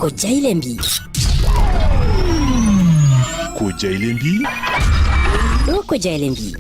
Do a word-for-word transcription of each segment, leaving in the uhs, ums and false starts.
Ko jayle mbi. Ko jayle mbi. Ɗo ko jayle mbi.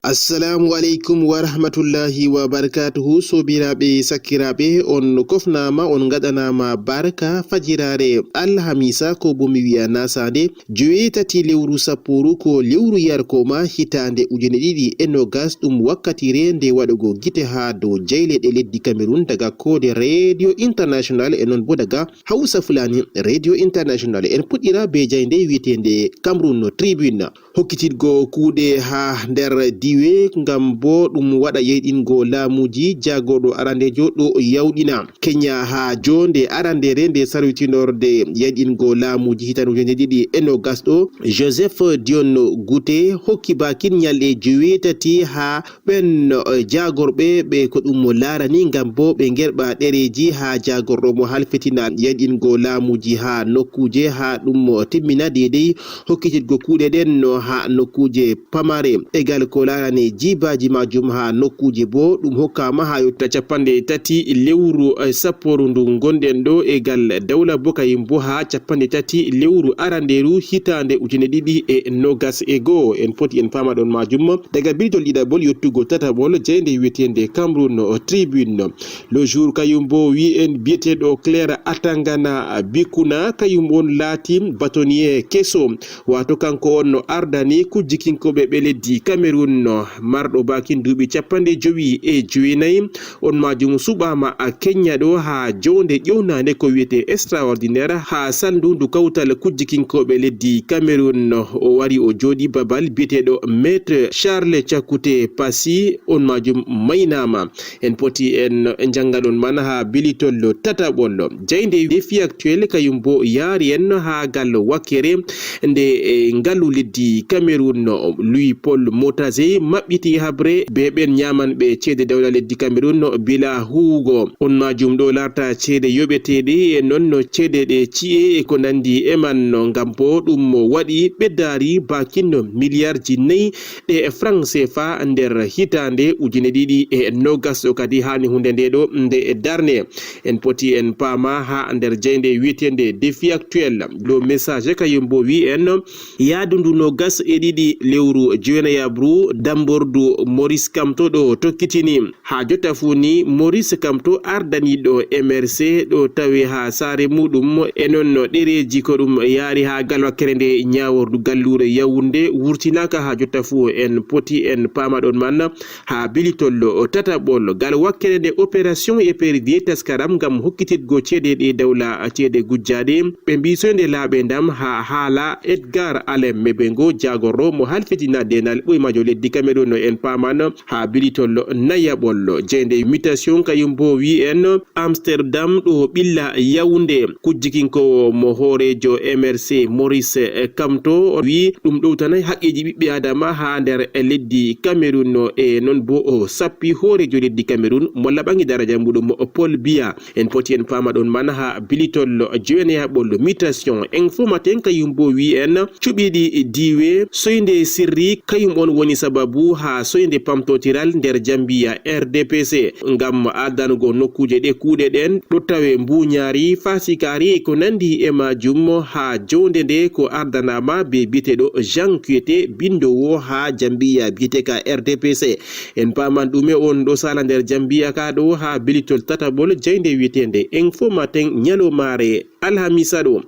Assalamu aleykum wa rahmatullahi wa barakatuhu. Sobiraɓe sakkiraɓe, on kofnama, on gaɗanama barka fajirare alhamisa, ko bomi wiya nasade joweetati lewru sapporu, ko lewru yarkoma hitande ujune ɗiɗi e nogas. Ɗum wakkatire nde waɗugo gite ha dow jayleɗe leddi Cameroun daga kode Radio International e non bo daga Hausa Fulani Radio International. En puɗɗira be jaynde wietende Cameroun Tribune. Hokkititgo kuuɗe haa nder diiwe ngam boo ɗum waɗa yeyɗingo laamuuji, jaagorɗo arandeejo ɗo yawɗina Kenya haa joonde arandeere nde sarwitinorde yeyɗingo laamuuji hitaande ujine ɗiɗi e noogas ɗo, Joseph Dion Gute hokki baakin ñalɗe joweetati haa ɓen jaagorɓe ɓe ko ɗum mo laarani ngam boo ɓe ngerɓa ɗereeji haa jaagorɗo mo halfitina yeyɗingo laamuuji haa nokkuuje haa ɗum mo timmina deydey hokkititgo kuuɗe ɗen no haa nokkuuje pamare. Egal ko laarani jiibaaji maajum haa nokkuuje boo, ɗum hokkaama haa yotta capanɗe tati lewru, eh, sapporu ndu ngonɗen ɗo, egal dawla boo kayum boo haa capanɗe tati lewru arandeeru hitaande ujine ɗiɗi e noogas e go'o. En poti en paamaɗon maajum daga biltol ɗiɗaɓol yottugo tataɓol jaynde wi'eteende Cameroon Tribune. Le Jour kayum boo wi'i en bi'eteeɗo Claire Atangana Bikuna kayum on laati bâtonnier keso, waato kanko on no ardani kujjikinkooɓe ɓe leddi Cameroon, marɗo baakin duuɓi capanɗe jowi e jowenayi. On maajum suɓaama a Kenya ɗo haa joonde ƴewnaande ko wi'etee extraordinaire haa salndu ndu kawtal kujjikinkooɓe leddi Cameroon. O wari o jooɗi babal bi'eteeɗo Maître Charles Chakute Passy, on maajum maynaama. En poti en njanngaɗon man haa bilitol tataɓol. Jaynde Défi Actuel kayum boo yaari en haa gal wakkere nde, e, ngalu leddi Cameroon, Louis Paul Motazé maɓɓiti haɓre bee ɓen ñaamanɓe ceede dawla leddi Cameroon bila huuwugo. On maajum ɗo laarta ceede yoɓeteeɗe e non no ceede ɗe ci'e e ko nanndi e man, ngam boo ɗum waɗi ɓeddaari baakin miliyarji nayi ɗe franc C F A nder hitaande ujine ɗiɗi e noogas ɗo kadi haani huunde nde ɗo nde darne. En poti en paama haa nder jaynde wi'eteende Défi Actuel. Le Message kayum boo wi'i en yaadu ndu noogas e ɗiɗi lewru juwenayaɓru dambordu Maurice Kamto ɗo tokkitini. Haa jotta fuu ni, Maurice Kamto ardaniiɗo M R C ɗo tawe haa saare muuɗum e non no ɗereeji ko ɗum yaari haa gal wakkere nde ñaawordu galluure Yaoundé wurtinaaka haa jotta fuu. En poti en paamaɗon man haa bilitol tataɓol. Gal wakkere nde opération épervier taskaram ngam hokkititgo ceede ɗe dawla ceede gujjaaɗe. Ɓe mbii soynde laaɓe ndam haa haala Edgar Alain Mebengo jaagorɗo mo halfitina deenal ɓoymajo leddi Cameroon en paaman haa bilitol nayaɓol. Jeynde Mutation kayum boo wi'i en Amsterdam ɗo ɓilla Yaoundé. Kujjikinkoowo mo hooreejo M R C Maurice Kamto wi'i ɗum ɗowtanay haqqeeji ɓiɓɓe Adama haa nder leddi Cameroon e non boo o sappi hooreejo leddi Cameroon mo laɓangi daraja muuɗum Paul Biya. En poti en paamaɗon man haa bilitol jowenayaɓol Mutation. Info Matin kayum boo wi'i en cuɓiiɗi diiwe soynde sirri kayum on woni sababu haa soynde pamtotiral nder jambiya R D P C ngam ardanugo nokkuuje ɗe kuuɗe ɗen ɗo tawe mbuuñaari, faasikaari e ko nanndi e maajum haa joonde nde ko ardanaama bee bi'eteeɗo Jean Kuete binndoowo haa jambiya bi'eteeka R D P C. En paaman ɗume on ɗo sala nder jambiya ka ɗo haa bilitol tataɓol jaynde wi'eteende Info Matin ñalomaare alhamisa ɗo.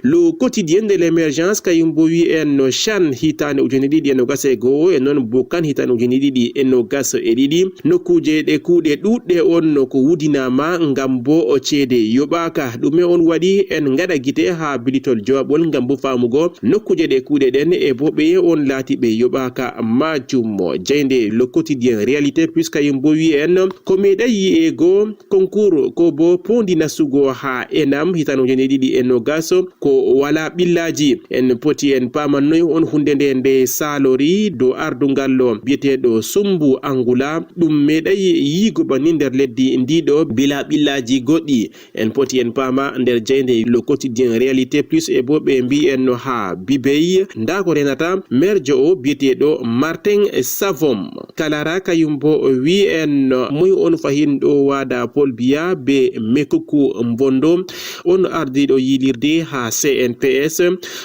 Le Quotidien de l'Emergence kayum boo wi'i en no CHAN hitaande ujine ɗiɗi e noogas e go'o e non boo CAN hitaande ujine ɗiɗi e noogas e ɗiɗi. Nokkuuje ɗe kuuɗe ɗuuɗɗe on no ko wudinaama ngam boo o ceede yoɓaaka. Ɗume on waɗi? En ngaɗa gite haa bilitol jowaɓol ngam boo faamugo nokkuuje ɗe kuuɗe ɗen e boo ɓeye on laati ɓe yoɓaaka maajum. Jaynde Le Quotidien Réalité Plus kayum boo wi'i en ko meeɗay yi'eego concours ko boo poondi nastugo haa ENAM hitaande ujine ɗiɗi e noogas ko walaa ɓillaaji. En poti en paaman noy on huunde nde nde saalori dow ardungal bi'eteeɗo Sumbu Angula. Ɗum meeɗay yi'ugo banni nder leddi ndi ɗo bilaa ɓillaaji goɗɗi. En poti en paama nder jaynde Le Quotidien Réalité Plus e boo ɓe mbii en no haa Bibey ndaa ko renata merjo o bi'eteeɗo Martin Savom. Kalara kayum boo wi'i en moy on fahin ɗo waada Paul Biya bee Mekuku Mbondo. On ardiiɗo yiilirde haa C N P S,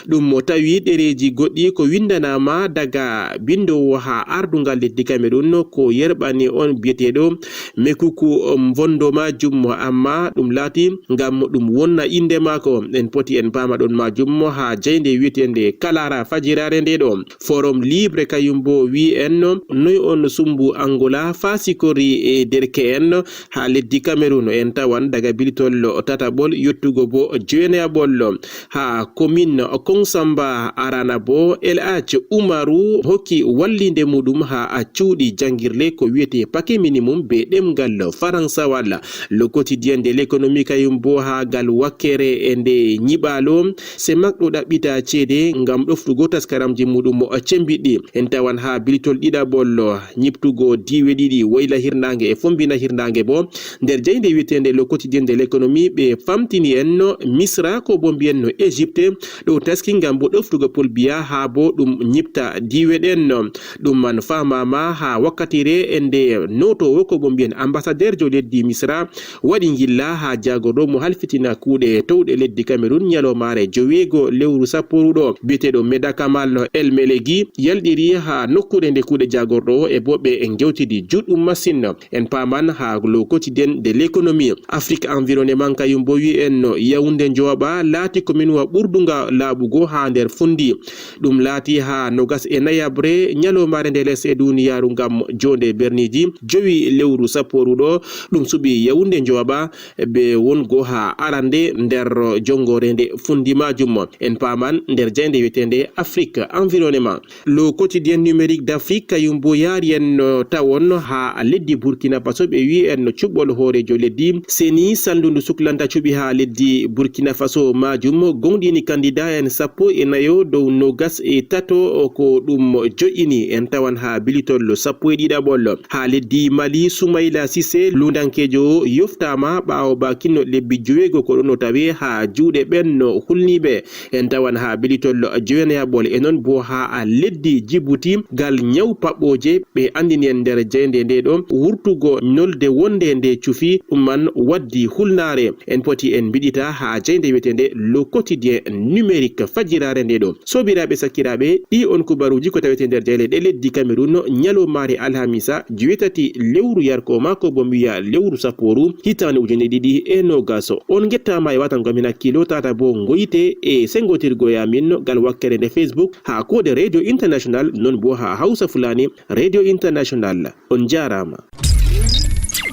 ɗum mo tawi ɗereeji goɗɗi ko winndanaama daga binndoowo haa ardungal leddi Cameroun ko yerɓani on biyeteeɗo Mekuku Mvondo majum, amma ɗum laati ngam ɗum wonna innde maako. En poti en paama ɗon majum haa jaynde wiyeteende Kalara fajiraare nde ɗo. Forum Libre kayum bo wi en noy on sumbu Angola faa sikori e derke'en haa leddi Cameroun. En tawan daga biltol tataɓol yottugo bo jowenayaɓol haa commune Kongsamba Arana bo El Hadj Umaru hokki wallinde muɗum haa cuuɗi janngirle ko wiyetee paquet minimum be ɗemngal Faransawal. Le Quotidien de l'Économie kayum bo haa gal wakkere e nde nyiɓaalo. Semak ɗo ɗaɓɓita ceede ngam ɗoftugo taskaramji muɗum cembiɗɗi. En tawan haa biltol ɗiɗaɓol nyiɓtugo diiwe ɗiɗi, woyla hirnaange e fombina hirnaange bo. Nder jaynde wiyeteende Le Quotidien de l'Économie, ɓe famtini en no Misra ko bo mbiyen no Égypte ɗo taski ngam bo ɗoftugo Paul Biya haa bo ɗum nyiɓta diiwe ɗen. Ɗum man faamaama haa wakkatire e nde nootoowo ko bo mbiyen ambassadeurjo leddi Misra waɗi ngilla haa jaagorɗo mo halfitina kuuɗe towɗe leddi Cameroun nyalomaare joweego lewru sappo ruɗo, biyeteeɗo Meda Kamal El Melegi, yalɗiri haa nokkuure nde kuuɗe jaagorɗo o e bo ɓe ngewtidi juɗɗum masin. En paaman haa Le Quotidien de l'Économie. Afrique Environnement kayum bo wi en no Yaoundé Njowaɓa laati commune wa ɓurdunga laaɓugo haa nder Fundy. Ɗum laati haa nogas e nayaɓre nyalomaare nde les e duniyaaru ngam joonde berniiji jowi lewru sappo ruɗo. Ɗum suɓi Yaoundé Njowaɓa be wongo haa arande nder jongoore nde Fundy majum. En paaman nder jaynde wiyeteende Afrique Environnement. Le Quotidien Numérique d'Afrique kayum bo yaari en no tawon haa leddi Burkina Faso, ɓe wi en no cuɓɓol hooreejo leddi seni sanndu ndu suklanta cuɓi haa leddi Burkina Faso majum gonɗini kandida en sappo e nayo dow nogas e tato ko ɗum jo'ini. En tawan haa bilitol sappo e ɗiɗaɓol. Haa leddi Mali, Soumaïla Cissé, lundankeejo o, yoftaama ɓaawo ba kinno lebbi joweego ko ɗon o tawe haa juuɗe ɓen no hulniiɓe. En tawan haa bilitol jowenayaɓol e non bo haa leddi Djibouti, gal nyaw paɓɓooje ɓe anndini en nder jaynde nde ɗo wurtugo nolde wonde nde cufi, ɗum man waddi hulnaare. En poti en mbiɗita haa jaynde wiyeteende Le Quotidien Numérique fajiraare nde ɗo. Soobiraaɓe sakkiraaɓe, ɗi on kubaruuji ko tawete nder jayleeɗe leddi Cameroun, nyalomaare alhamisa, joweetati lewru yarko maako bo mbiya lewru sapporu, hitaande ujine ɗiɗi e noogas. On ngettaama e watango amin hakkilo, tata bo ngoyte e sengotirgo e amin gal wakkere nde Facebook haa koode Radio International, non bo haa Hausa Fulani Radio International. On jaaraama.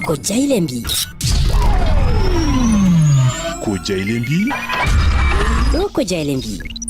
Ko jayle mbi. Ko jayle mbi. Ɗo ko jayle mbi.